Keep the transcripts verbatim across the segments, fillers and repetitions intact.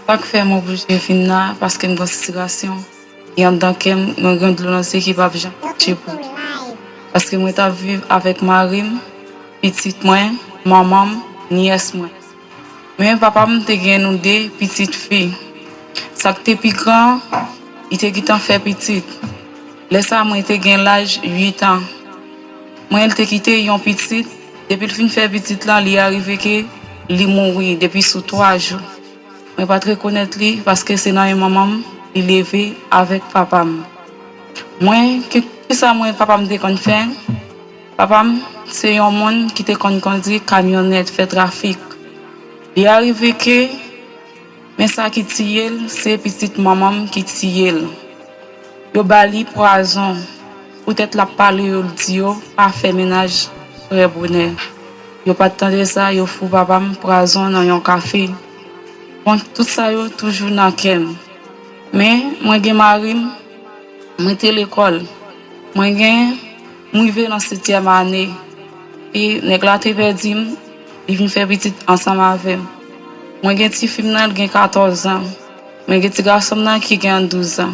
Sa k fè m oblije vin la, paske m gen yon sitirasyon ki anndan kè m, mwen gen dlo nan zye ki p ap janm kache pou li. Paske mwen t ap viv avèk mari m, pitit mwen, manman m, nyès mwen. Men papa m te gen nou de pitit fi. Sa k te pi gran an, li te gentan fè pitit. Lè sa a, mwen te gen laj uit an. Mwen, li te kite yon pitit. Depi l fin fè pitit lan, li arive ke li mouri depi sou twa jou. Mwen pa t rekonèt li paske se nan men manman m li leve avèk papa m. Mwen, ki, kisa mwen, papa m te konn fè? Papa m se yon moun ki te konn kondui kamyonèt, fè trafik. Li arive ke, men sa ki tiye l, se pitit manman m ki tiye l. Yo ba li pwazon. Poutèt l ap pale yo, l di yo pa fè mennaj frè Bonè. Yo pa t tande sa, yo fout papa m pwazon nan yon kafe. Bon, tout sa yo toujou nan kè m. Men, mwen gen mari m, mwen te lekòl. Mwen gen, m rive nan setyèm ane. E nèg la te pèdi m, li vin fè pitit ansanm avè m. Mwen gen tifi m nan, li gen katòz an. Mwen gen ti gason m nan ki gen douz an.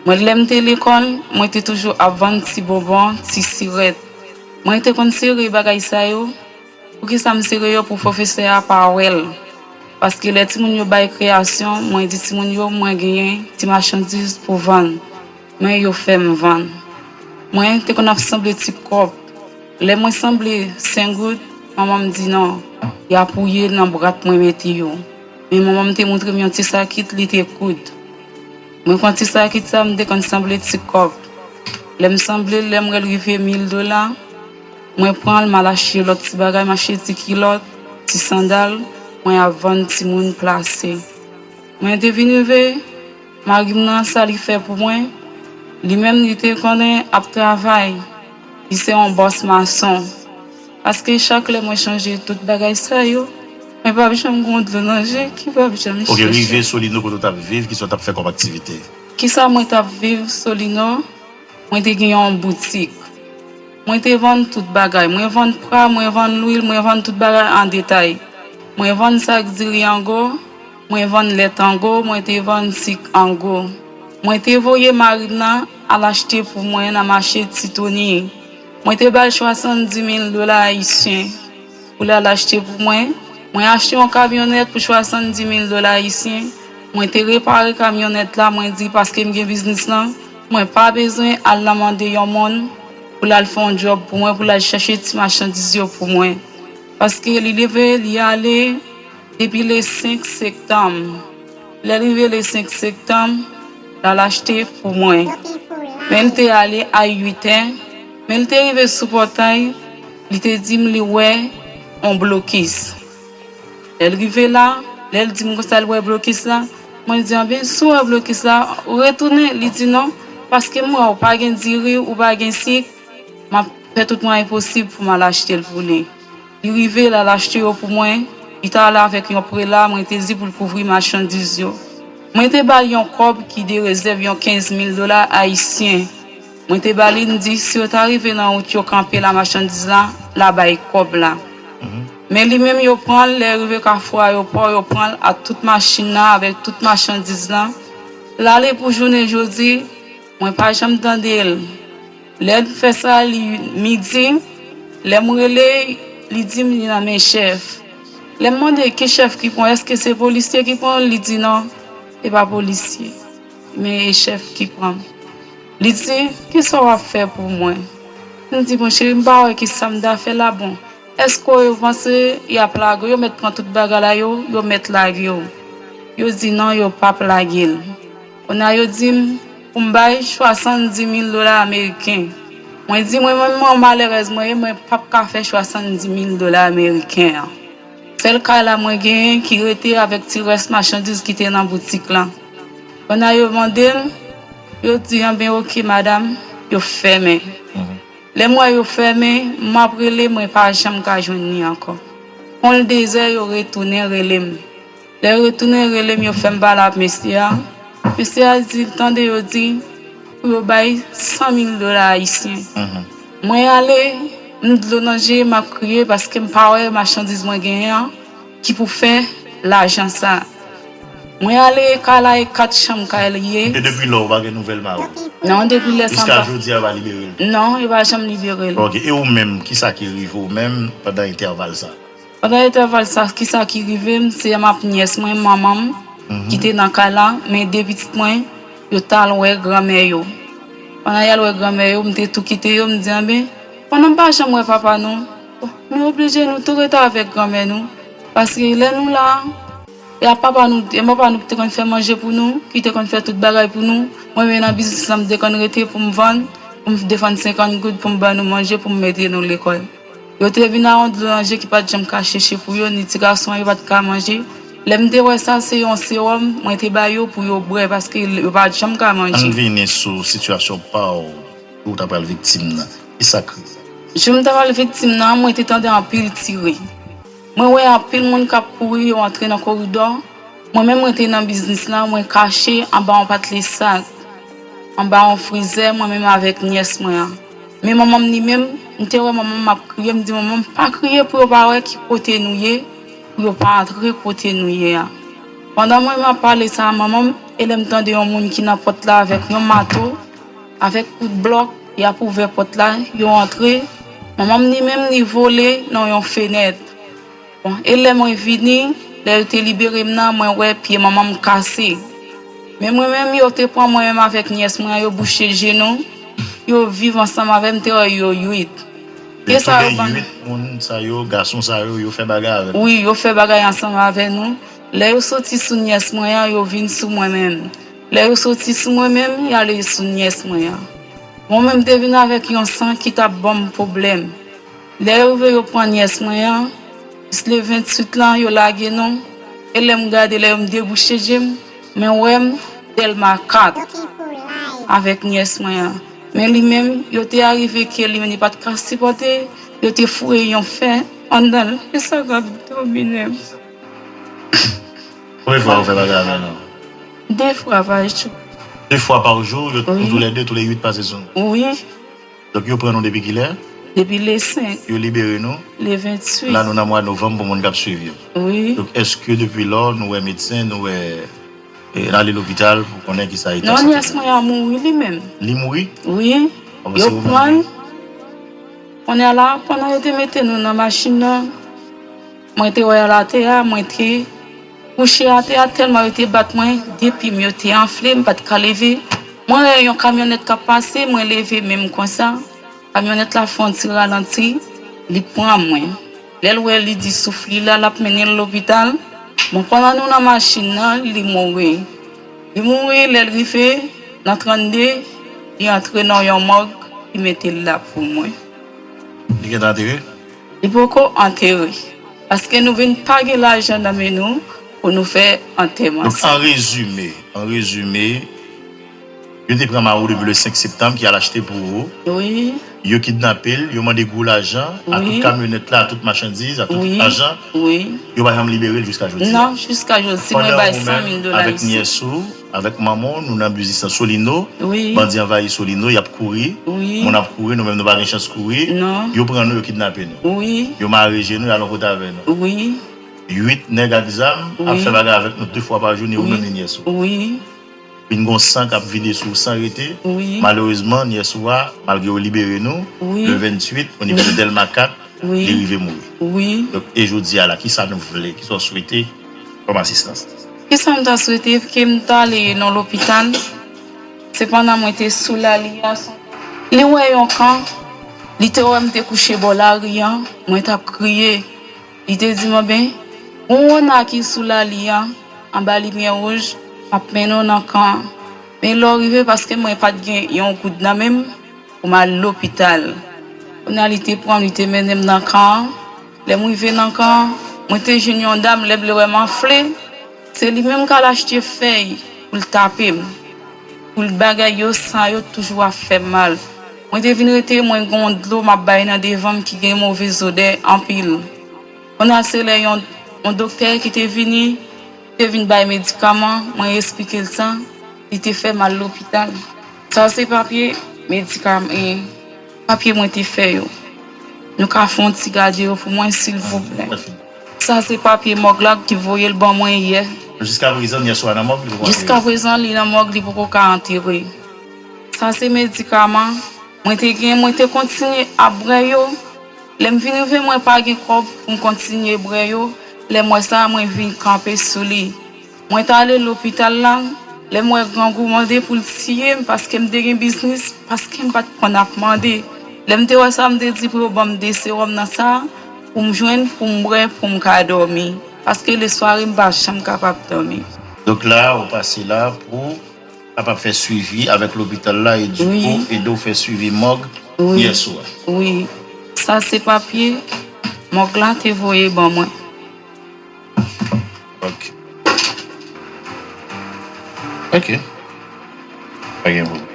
Mwen, lè m te lekòl, mwen te toujou ap vann ti bonbon, ti sirèt. Mwen te konn sere bagay sa yo. Poukisa m sere yo? Pou pwofesè a pa wè l. Paske lè timoun yo bay kreyasyon, mwen di timoun yo mwen genyen ti machandiz pou vann. Men yo fè m vann. Mwen te konn ap sanble ti kòb. Lè mwen sanble senk goud, manman m di non, y ap wouye l nan bwat mwen mete yo. Men manman m te montre m yon ti sakit li te koud. Mwen pran ti sakit sa, m te konn sanble ti kòb. Lè m sanble l, lè m wè l rive mil dola, mwen pran l, m al achte lòt ti bagay, m achte ti kilòt, ti sandal, mwen ap vann timoun plase. Mwen te vin rive, mari m nan, sa li fè pou mwen, li menm li te konnen ap travay, li se yon bòs mason. Paske chak lè mwen chonje tout bagay sa yo, mwen p ap janm gen dlo nan je ki p ap janm Ok, chèche. Rive Solino kote w t ap viv, kisa w t ap fè kòm aktivite? Kisa mwen t ap viv Solino? Mwen te gen yon boutik. Mwen te vann tout bagay. Mwen vann pra, mwen vann lwil, mwen vann tout bagay an detay. Mwen vann sak diri an gwo, mwen vann lèt an gwo, mwen te vann sik an gwo. Mwen te voye mari m nan al achte pou mwen nan mache Ti Toni. Mwen te ba l swasanndimil dola ayisyen pou l al achte pou mwen. Mwen achte yon kamyonèt pou swasanndimil dola ayisyen. Mwen te repare kamyonèt la, mwen di paske m gen biznis lan, mwen pa bezwen al nan mande yon moun pou l al fè yon djòb pou mwen, pou l al chèche ti machandiz yo pou mwen. Paske li leve, li ale depi le senk septanm. Lè l rive le senk septanm, l al achte pou mwen. Men l te ale a uit è, men l te rive sou pòtay, li te di m li wè yon blokis. Lè l rive la, lè l di m konsa l wè blokis la, mwen di, anben, si w wè blokis la, retounen. Li di non, paske m wè w pa gen diri, ou pa gen sik, m ap fè tout mwayen posib pou m al achte l pou li. Li rive, l al achte yo pou mwen. Li t ale avèk yon prela, mwen te di pou l kouvri machandiz yo. Mwen te ba l yon kòb ki de rezèv yon kenz mil dola ayisyen. Mwen te ba li, m di, si yo ta rive nan wout yo kanpe la machandiz la, l a bay kòb la. Men li menm, yo pran l, lè rive kafou ayewopò, yo pran l ak tout machin nan, avèk tout machandiz lan. L ale pou jounen jodi, mwen pa janm tande l. Lè m fè sa, li midi, lè m rele, li di m li nan men chèf. Lè m mande ki chèf ki pran, èske se polisye ki pran l? Li di non, se pa polisye, men e chèf ki pran m. Li di, kisa w ap fè pou mwen? M di, bon cheri, m pa wè kisa m ta fè la, bon. Èske yo panse y ap lage w? Yo mèt pran tout bagay la yo, yo mèt lage w. Yo di non, yo p ap lage l. Kounye a yo di m pou m bay swasanndis mil dola ameriken. Mwen di mwen menm mwen malerèz mwen ye, mwen p ap ka fè swasanndis mil dola ameriken an. Sèl kay la mwen genyen ki rete avèk ti rès machandiz ki te nan boutik lan. Kounye a yo mande m, yo di anben oke madanm, yo fèmen. Lè m wè yo fèmen, m ap rele, mwen pa janm ka jwenn li ankò. Kon l dezè, yo retounen rele m. Lè yo retounen rele m, yo fè m pale ak mesye a. Mesye a di l tande yo di pou yo bay san mil dola ayisyen. Mwen ale, m dlo nan je, m ap kriye paske m pa wè machandiz mwen genyen an ki pou fè lajan sa. Mwen ale kay la, e kat chanm kay li ye. E depi lè ou pa gen nouvèl mari w? Non, depi lè sa m pa. Jiska jodi a, yo pa libere l? Non, yo pa janm libere l. Ok, e ou menm, kisa ki rive ou menm pandan entèval sa? Pandan entèval sa, kisa ki rive m, se m ap nyès mwen, manman m, ki te nan kay la, men de pitit mwen, yo t al wè granmè yo. Pandan y al wè granmè yo, m te tou kite yo, m di, anben, pandan m pa janm wè papa nou, nou oblije nou tou rete avèk granmè nou, paske lè nou la, e a papa nou, e papa nou ki te konn fè manje pou nou, ki te konn fè tout bagay pou nou. Mwen menm nan biznis lan, m te konn rete pou m vann, pou m defann senkant goud pou m ban nou manje, pou m mete nou lekòl. Yo te vin a yon boulanje ki pa t janm ka chèche pou yo, ni ti gason an yo pa t ka manje. Lè m te wè sa, se yon sewòm mwen te ba yo pou yo bwè, paske yo pa t janm ka manje. Ann vini sou sitiyasyon pa w, ou ta pral viktim nan. Kisa k rive? Jou m ta pral viktim nan, mwen te tande anpil tire. Mwen wè anpil moun k ap kouri, yo antre nan koridò. Mwen menm, mwen te nan biznis la, mwen kache anba yon patlesat, anba yon frizè, mwen menm avèk nyès mwen an. Men manman m li menm, m te wè manman m ap kriye, m di, "Manman m, pa kriye pou yo pa wè ki kote nou ye, pou yo pa antre kote nou ye a." Pandan mwen menm ap pale sa a manman m, e lè m tande yon moun ki nan pòt la avèk yon mato, avèk kout blòk, y ap ouvè pòt la, yo antre. Manman m li menm, li vole nan yon fenèt. Bon, e lè mwen vini, lè yo te libere m nan, mwen wè pye manman m kase. Men mwen menm, yo te pran mwen menm avèk nyès mwen an, yo bouche je nou, yo viv ansanm avè m, te wè yo uit. Ke sa yo ban. Tout lè uit moun sa yo, gason sa yo, yo fè bagay avè nou. Wi, yo fè bagay ansanm avè nou. Lè yo soti sou nyès mwen an, yo vin sou mwen menm. Lè yo soti sou mwen menm, y ale sou nyès mwen an. Mwen menm, te vin avèk yon san ki t ap ban m pwoblèm. Lè yo rive, yo pran nyès mwen an, jis le venntuit lan, yo lage nou. E lè m gade, lè yo m debouche je m, men wè m Dèlma kat avèk nyès mwen an. Men li menm, yo te arive ke li menm li pa t ka sipòte, yo te foure yon fè anndan l. E sa k ap domine m. Konbyen fwa ou fè bagay avè l? De fwa pa jou. De fwa pa jou, yo toulède, toulè uit pase sou nou? Wi. Donk, yo pran nou depi kilè? Depi le senk. Yo libere nou? Le venntuit. La, nou nan mwa novanm pou moun k ap swiv yo. Wi. Donk, èske depi lò, nou wè medsen, nou wè, e, n ale lopital pou konnen ki sa eta sante? Non, nyès mwen an mouri li menm. Li mouri? Wi. Yo pran l. Kounye a la, pandan yo te mete nou nan machin nan, mwen te wè l atè a, mwen te kouche atè a, tèlman yo te bat mwen, de pye m yo te anfle, m pa t ka leve. Mwen wè yon kamyonèt k ap pase, mwen leve men m konsa. Kamyonèt la fè yon ti ralanti, li pran mwen. Lè l wè li di souf li la, l ap mennen l lopital. Bon, pandan nou nan machin nan, li mouri. Li mouri, lè l rive nan trannde, li antre nan yon mòg, li mete l la pou mwen. Li gentan antere? Li poko antere. Paske nou vin pa gen lajan nan men nou pou nou fè antèman sa. Donk, an rezime, an rezime, yo te pran mari w depi le senk septanm, ki al achte pou ou. Wi. Yo kidnape l, yo mande gwo lajan, a tout kamyonèt la, a tout machandiz, a tout ajan. Wi. Yo pa janm libere l jiska jodi a. Non, jiska jodi, mwen bay san mil dola isi. Pandan ou menm avèk nyès ou, avèk manman w, nou nan biznis nan Solino. Wi. Bandi anvayi Solino, y ap kouri. Wi. Moun ap kouri, nou menm nou pa gen chans kouri. Non. Yo pran nou, yo kidnape nou. Wi. Yo mare je nou, y al yon kote avè nou. Wi. Uit nèg ak zam ap fè bagay avèk nou de fwa pa jou, ni ou menm ni nyès ou. Wi. Vin gon san k ap vide sou ou san rete. Wi. Malerezman, nyès ou a, malgre yo libere nou, wi, le venntuit, o nivo de Dèlma kat, wi, li rive mouri. Wi. Donk, e jodi a la, kisa nou vle, kisa w swete kòm asistans? Kisa m ta swete, ke m t ale nan lopital, se pandan mwen te sou lali a, li wè yon kan, li te wè m te kouche bò lari an, mwen t ap kriye. Li te di m, "Anben, gon wona ki sou lali a, anba limyè wouj, m ap mennen w nan kan an." Men lè w rive, paske mwen pa t gen yon goud nan men m pou m al lopital. Kounye a, li te pran m, li te mennen m nan kan an. Lè m rive nan kan an, mwen te jwenn yon dam, lè l vle wè m anfle, se li menm k al achte fèy pou l tape m. Pou l bagay yo, san yo toujou ap fè m mal. Mwen te vin rete, mwen gen yon dlo m ap bay nan devan m ki gen move zodè anpil. Kounye a se lè yon, yon doktè ki te vini, te vin bay medikaman, mwen esplike l sa, li te fè m al lopital. Sa se papye medikaman, e, papye mwen te fè yo. Nou ka fè yon ti gade yo pou mwen, silvouplè? Mwen fini. Sa se papye mòg la ki voye l ban mwen yè. Jiska prezan, yè swa nan mòg, li poko antere. Jiska prezan, li nan mòg, li poko ka antere. Sa se medikaman mwen te gen, mwen te kontinye ap bwè yo. Lè m vin rive, mwen pa gen kòb pou m kontinye bwè yo. Lè m wè sa, mwen vin kanpe sou li. Mwen t ale lopital la, lè m wè grangou mande pou l tiye m paske m te gen biznis, paske m pa t konn ap mande. Lè m te wè sa, m te di pou yo ban m de sewòm nan sa pou m jwenn, pou m bwè, pou m ka dòmi. Paske lesware, m pa janm kapab dòmi. Donk la, ou pase la pou kapab fè swivi avèk lopital la e di pou ede w fè swivi mòg yè swa. Wi. Sa se papye mòg la te voye ban mwen. Ok. Ok. Pa gen pwoblèm.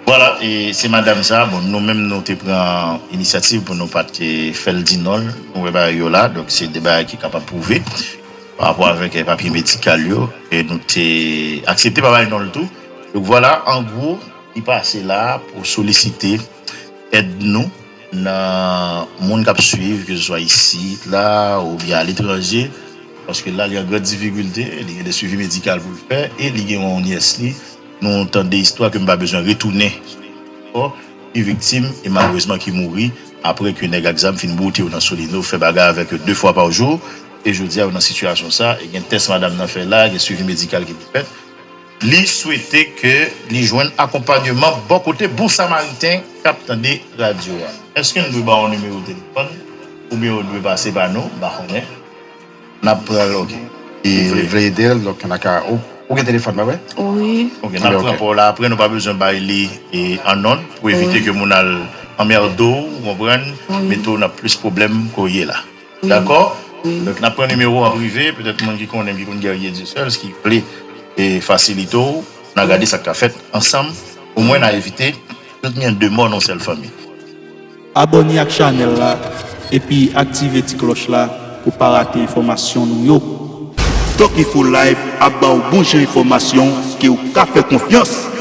Vwala, e se madanm sa, bon, nou menm nou te pran inisyativ pou nou pa te fè l di non l, nou wè bagay yo la, donk se de bagay ki kapab pwouve pa rapò avèk eh, papye medikal yo, e nou te aksepte pa bay non l tou. Donk vwala, an gwo, li pase la pou solisite èd nou nan moun k ap swiv, ke se swa isit la oubyen aletranje, paske la li an gran difikilte, li gen de swivi medikal pou l fè e li gen yon nyès li, nou tande istwa ke m pa bezwen retounen ankò, ki viktim e malerezman ki mouri apre ke nèg ak zam fin bwote yo nan Solino, fè bagay avèk yo de fwa pa jou, e jodi a yo nan sitiyasyon sa, e gen tès madanm nan fè la, gen swivi medikal ki pou fèt. Li swete ke li jwenn akonpanyeman bò kote Bon Samariten k ap tande radyo a. Èske n dwe ba w nimewo telefòn oubyen w dwe pase ba nou? M pa konnen. N ap pran l, ok. Li vle ede l, donk n a ka. Ou, ou gen telefòn, pa vre? Wi. Ok, n ap pran pa w la apre, nou pa bezwen bay li e, annonn pou evite ke moun al anmède w, ou konprann, mete w nan plis pwoblèm ke w ye la. Dakò? Donk, n ap pran nimewo an prive, petèt moun ki konnen m, ki konn Guerrier Dieuseul, ki vle e, fasilite w, n a gade sa k ka fèt ansanm. Omwen, n a evite tout gen de mò nan yon sèl fanmi. Abòne ak chanèl la epi aktive ti klòch la pou pa rate enfòmasyon nou yo. Tok Info Live ap ba w bon jan enfòmasyon ke w ka fè konfyans.